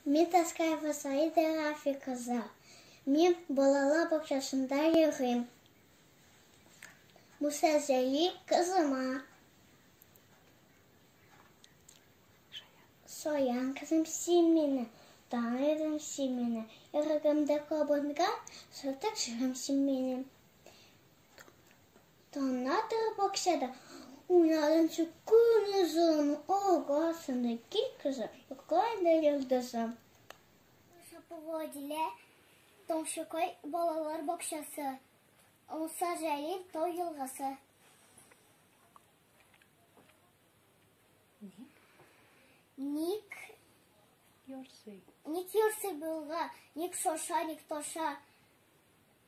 Мин Таскаева Саида Рафи кызы. Мин балалар бакчасында йөрим. Муса Җәлил кызыма. Шаян кызым син мине, таныдың син мине. Йөрәгемдә кабынган сыртык җырым син минем. Тана торып бакчада уйнадым көн озын, алгасында кил кызым, йокла инде йолдызым. Шапова Адилә, Томшыкай балалар бакчасы, Муса Җәлил тау елгасы. Ник Ярсый. Ник ярсый булга, ник шаша, ник таша.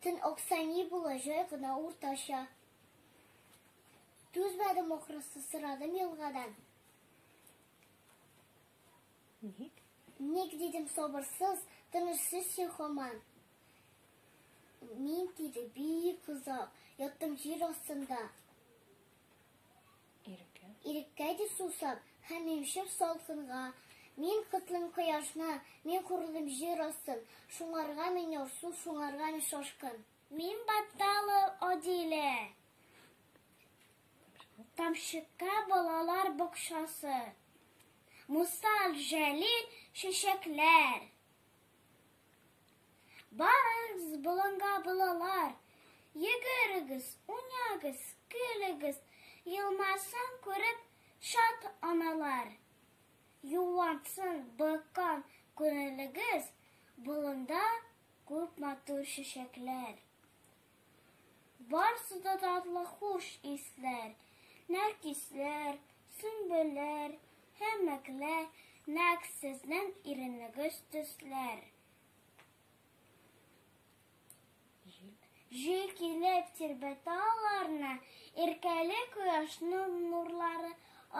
Төн акса ни була, җай гына уртача. Түзмәдем ахрысы, сорадым елгадан. Ник? Ник дидем сабырсыз, тынычсыз син һаман. Мин диде бик озак, яттым җир астында. Иреккә. Иреккә дип сусап һәм имчеп салкынга. Мин котлыйм кояшны, мин хурлыйм җир астын. Шуңарга мин ярсу, шуңарга мин шашкын. Мин Батталов Адилә. Тамчыкка балалар бакчасы. Муса Җәлил чәчәкләр. Барыгыз болынга балалар, йөгерегез, уйнагыз, көлегез, елмасын күреп шат аналар. Юансын быккан күңелегез, болында күп матур чәчәкләр. Барсы да татлы хуш исләр, нәркисләр, сөмбелләр һәм мәкләр, нәкъ сезнең иренегез төсләр. Җил килеп тирбәтә аларны, иркәли кояшның нурлары,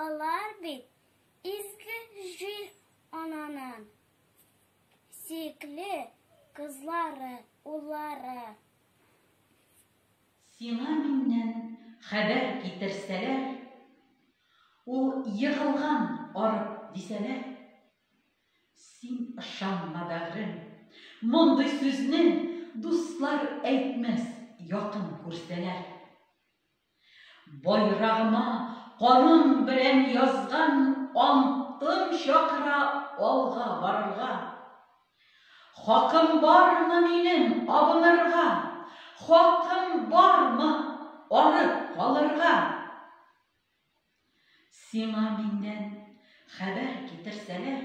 алар бит изге җил ананың сөекле кызлары, уллары. Сиңа миннән хәбәр китерсәләр, Ул егылган арып дисәләр, Син ышанма, бәгърем, мондый сүзне Дуслар әйтмәс якын күрсәләр. Байрагыма каным белән язган Антым чакыра алга барырга. Хакым бармы минем абынырга, Хакым бармы арып калырга? Сиңа миннән хәбәр китерсәләр,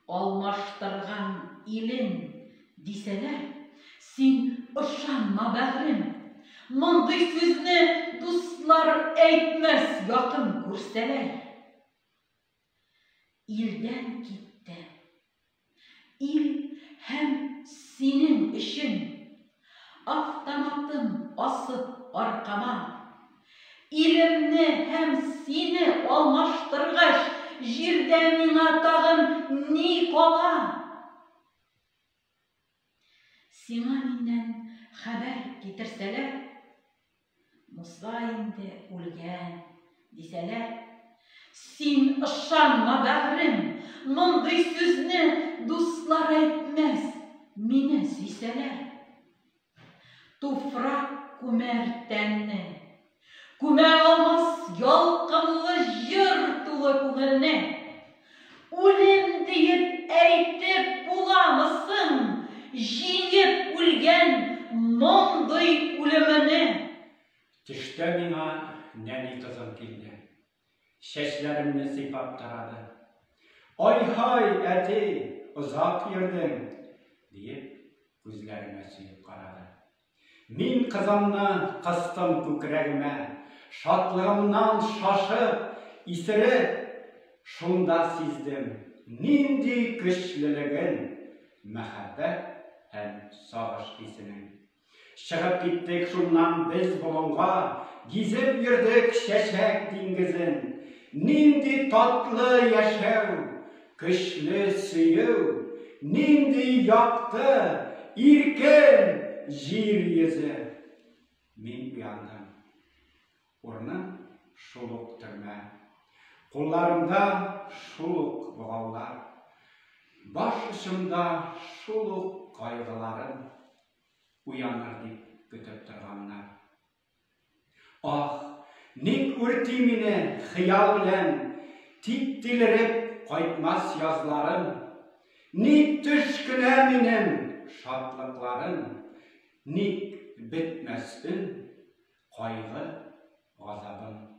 Алмаштырган илен, дисәләр, Син ышанма, бәгърем, мондый сүзне Дуслар әйтмәс якын күрсәләр. Илдән китте. Ил һәм синең өчен Автоматым асып аркама. Илемне һәм сине алмаштыргач, Җирдә миңа тагын ни кала? Сиңа миннән хәбәр китерсәләр, Муса инде үлгән, дисәләр, Син ышанма, бәгърем, мондый сүзне Дуслар әйтмәс, мине сөйсәләр. Туфрак күмәр тәнне, Күмә алмас ялкынлы җыр тулы күңелне. Үлем диеп әйтеп буламы соң Җиңеп үлгән мондый үлемне? Төштә миңа нәни кызым килде. Чәчләремне сыйпап тарады. Ай-һай, әти, озак йөрдең, диеп, күзләремә сөеп карады. Мин кызымны кыстым күкрәгемә, Шатлыгымнан шашып, исереп, Шунда сиздем, нинди көчлелеген Мәхәббәт һәм сагыш хисенең. Чыгып киттек шуннан без болынга, Гизеп йөрдек чәчәк диңгезен. Нинди татлы яшәү, Көчле сөю, нинди якты, иркен җир йөзе! Мин уяндым. Урыным шул ук төрмә. Кулларымда шул ук богаулар. Баш очымда шул ук кайгыларым Уяныр дип көтеп торганнар. Ах, ник үрти мине хыял белән Тик тилереп кайтмас язларым? Ник төш кенә минем шатлыкларым? Ник бетмәс өн, кайгы, газабым?